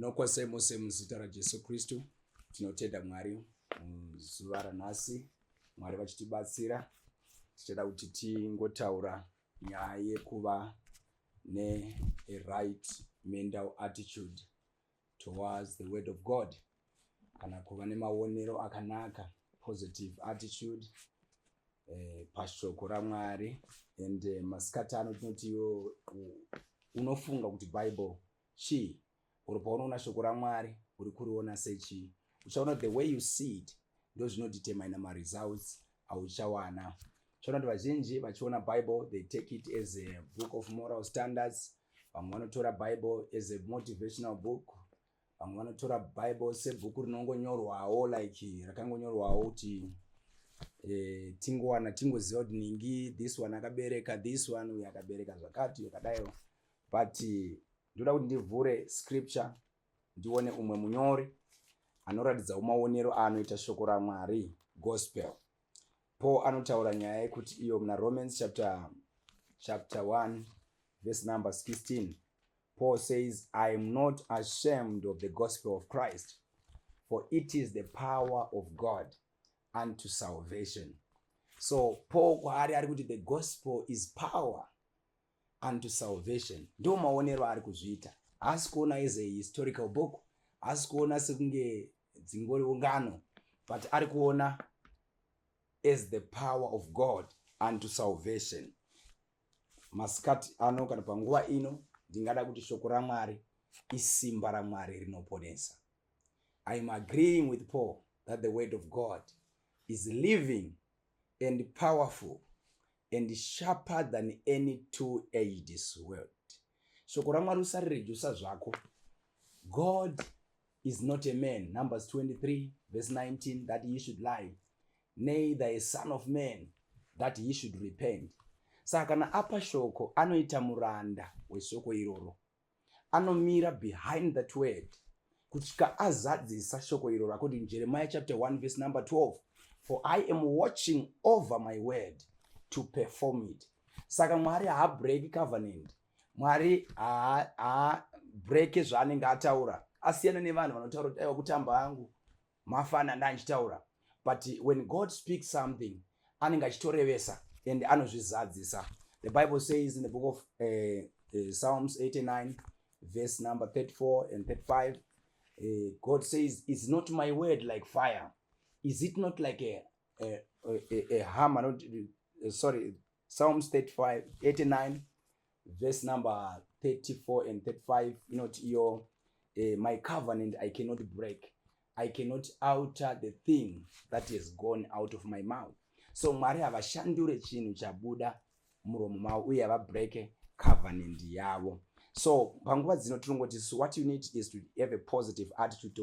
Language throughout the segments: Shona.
Ndinokwazisai mose muzita raJesu Kristu. Tinotenda Mwari muzuva ranhasi, Mwari vachitibatsira. Tichada kuti tingotaura nyaya yekuva ne a right mental attitude towards the word of God, kana kuva nemaonero akanaka, positive attitude pashoko raMwari. And masikati ano tinoti iwe unofunga kuti Bible chii, or paunoona shoko raMwari uri kuriona sechii? Uchaona the way you see it ndo zvinodetermina maresults auchawana. Uchaona kuti vazhinji vachiona Bible, they take it as a book of moral standards. Vamwe vanotora Bible as a motivational book. Vamwe vanotora Bible sebhuku rinongonyorwawo, like rakangonyorwawo kuti tingowana, tingoziva kuti ningi this one akabereka this one, uyu akabereka zvakati, yakadaiwo. But ndoda kuti ndivhure scripture, ndione umwe munyori anoratidzawo maonero aanoita shoko raMwari, gospel. Paul anotaura nyaya yekuti iyo muna Romans chapter 1 verse number 16, Paul says, "I am not ashamed of the gospel of Christ, for it is the power of God unto salvation." So Paul kwaari ari kuti the gospel is power unto salvation. Ndo maonero aari kuzviita. Haasi kuona as a historical book, haasi kuona sekunge dzingori ungano, but ari kuona as the power of God unto salvation. Masikati ano, kana panguva ino, ndingada kuti shoko raMwari isimba raMwari rinoponesa. I am agreeing with Paul that the word of God is living and powerful and sharper than any two-edged sword. Shoko raMwari usarirejusa zvako. God is not a man, Numbers 23 verse 19, that he should lie, neither a son of man that he should repent. Saka kana apa shoko, anoita muranda weshoko iroro, anomira behind that word kusvika azadzisa shoko iroro. According to Jeremiah chapter 1 verse number 12, "For I am watching over my word to perform it." Saka Mwari haabreaki covenant. Mwari haabreake zvaanenge ataura. Asiyana nevanhu vanotaura kuti, "Aiwa, kutamba hangu, mafana ndandichitaura." But when God speaks something, anenge achitorevesa and anozvizadzisa. The Bible says in the book of Psalms 89 verse number 34 and 35, God says, "Is not my word like fire? Is it not like a hammer?" Not, sorry, Psalms 35, 89 verse number 34 and 35 inoti iyo, "My covenant I cannot break. I cannot alter the thing that has gone out of my mouth." So Mwari havashandure chinhu chabuda muromo mavo, uye havabreake covenant yavo. So panguva dzino tinongoti, so what you need is to have a positive attitude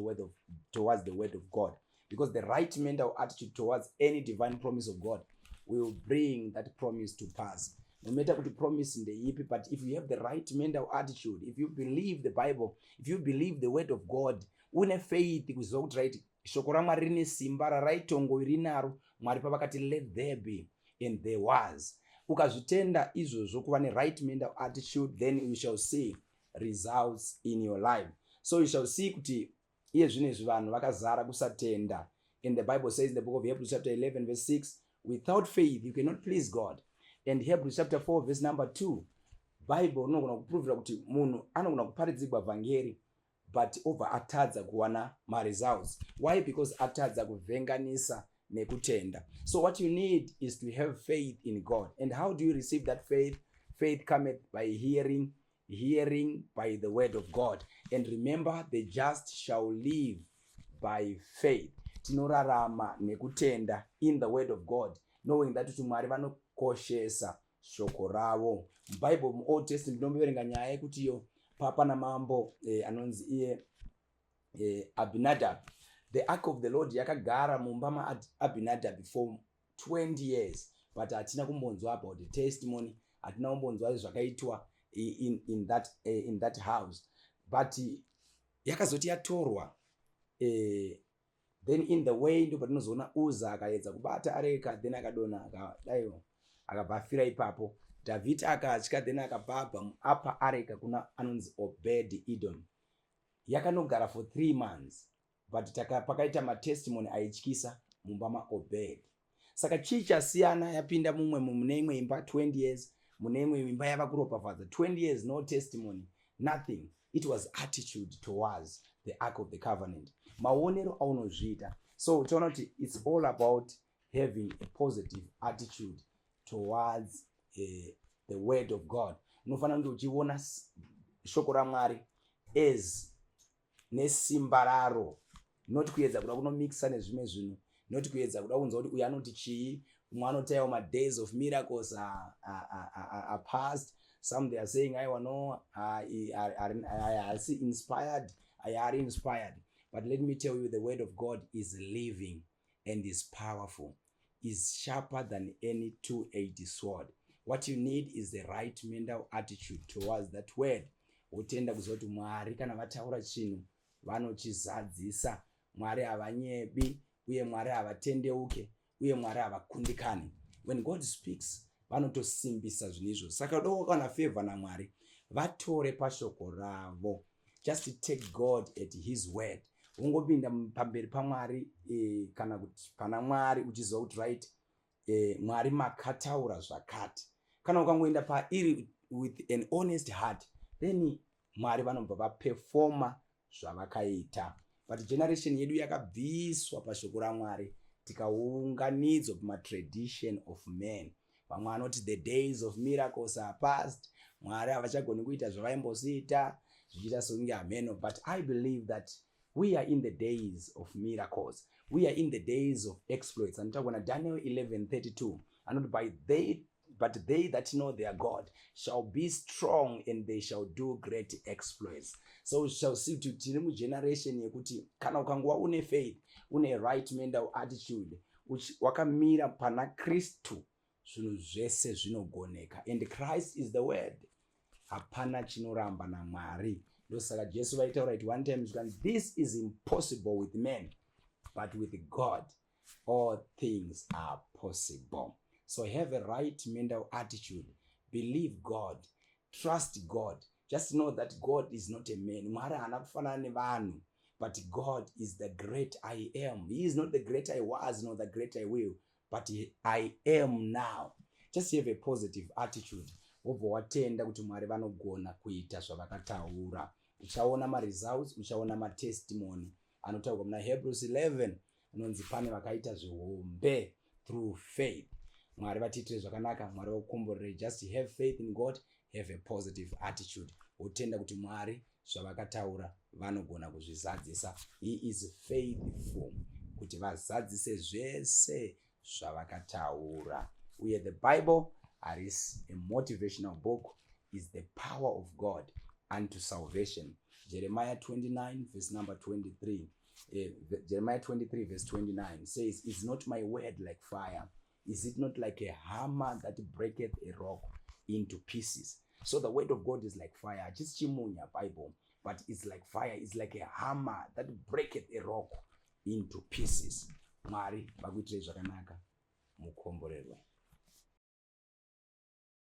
towards the word of God, because the right mental attitude towards any divine promise of God will bring that promise to pass, no matter kuti promise ndeipi. But if you have the right mental attitude, if you believe the Bible, if you believe the word of God, une faith kuziva kuti right, shoko raMwari rine simba raraitongo rinaro. Mwari pavakati, "Let there be," and there was. Ukazvitenda izvozvo, kuva neright mental attitude, then you shall see results in your life. So you shall see kuti iye zvino izvi vanhu vakazara kusatenda. And the Bible says in the book of Hebrews chapter 11 verse 6, "Without faith you cannot please God." And Hebrews chapter 4 verse number 2, Bible rinogona kuprovera kuti munhu anogona kuparidzirwa vhangeri but obva atadza kuwana maresults. Why? Because atadza kuvhenganisa nekutenda. So what you need is to have faith in God. And how do you receive that faith? Faith cometh by hearing, hearing by the word of God. And remember, the just shall live by faith. Tinorarama nekutenda in the word of God, knowing that kuti Mwari vanokoshesa shoko ravo. MuBible, muOld Testament, tinomboverenga nyaya yekuti iyo papa namambo anonzi iye Abinadab. The ark of the Lord yakagara mumba maAbinadab for 20 years, but hatina kumbonzwa about the testimony, hatina kumbonzwa zvakaitwa in that house. But yakazoti yatorwa, then in the way ndo patinozoona Uza akaedza kubata areka, then akadonha, akadaiwo, akabva afira ipapo. Dhavhidi akatya, then akabva abva apa areka kuna anonzi Obed Edom. Yakanogara for 3 months, but pakaita matestimony aityisa mumba maObed. Saka chii chasiyana? Yapinda mumwe mune imwe imba 20 years, mune imwe imba yava kuropafadza 20 years, no testimony, nothing. It was attitude towards the Ark of the Covenant, maonero aunozviita. So uchaona kuti it's all about having a positive attitude towards the word of God. Unofanira kunge uchiona shoko raMwari as nesimba raro, not kuedza kuda kunomixa nezvimwe zvinhu, not kuedza kuda kunzwa kuti uyu anoti chii. Umwe anoti, "Aiwa, madays of miracles are past." Some, they are saying, "Aiwa, no, haasi inspired, ari inspired." But let me tell you, the word of God is living and is powerful, is sharper than any 280 sword. What you need is the right mental attitude towards that word. Wotenda kuziva kuti Mwari kana vataura chinhu, vanochizadzisa. Mwari havanyebi, uye Mwari havatendeuke, uye Mwari havakundikani. When God speaks, vanotosimbisa zvinhu izvo. Saka uda wakawana favor naMwari, vatore pashoko ravo. Just take God at his word. Ungopinda pamberi paMwari kana kuti pana Mwari uchiziva kuti, right, Mwari makataura zvakati. Kana ukangoenda pairi with an honest heart, then Mwari vanobva vapefoma zvavakaita. But generation yedu yakabviswa pashoko raMwari, tikaunganidzwa pamatradition of men. Vamwe vanoti the days of miracles are past, Mwari havachagoni kuita zvavaimbosiita, zvichiita sekunge hameno. But I believe that we are in the days of miracles, we are in the days of exploits. Anotaurwa naDaniel 11:32, anoti, by they but they that know their God shall be strong and they shall do great exploits." So we shall see kuti tiri mugeneration yekuti kana ukangova une faith, une right mental attitude, wakamira pana Kristu, zvinhu zvese zvinogoneka. And Christ is the word. Hapana chinoramba naMwari. Ndosaka Jesu vaitaura kuti one time zvikanzi, "This is impossible with men, but with God all things are possible." So have a right mental attitude, believe God, trust God. Just know that God is not a man. Mwari haana kufanana nevanhu, but God is the great I Am. He is not the great I Was nor the great I Will, but I Am now. Just have a positive attitude, wobva watenda kuti Mwari vanogona kuita zvavakataura. Uchaona maresults, uchaona matestimony anotaurwa muna Hebrews 11, unonzi pane vakaita zvihombe through faith. Mwari vatiitire zvakanaka, Mwari vakukomborere. Just have faith in God, have a positive attitude, wotenda kuti Mwari zvavakataura vanogona kuzvizadzisa. He is faithful kuti vazadzise zvese zvavakataura. Uye the Bible harisi a motivational book, is the power of God unto salvation. Jeremiah 29 verse number 23, Jeremiah 23 verse 29 says, "Is not my word like fire? Is it not like a hammer that breaketh a rock into pieces?" So the word of God is like fire. Hachisi chimunya Bible, but it's like fire, it's like a hammer that breaketh a rock into pieces. Mwari vakuitirei zvakanaka, mukomborerwe.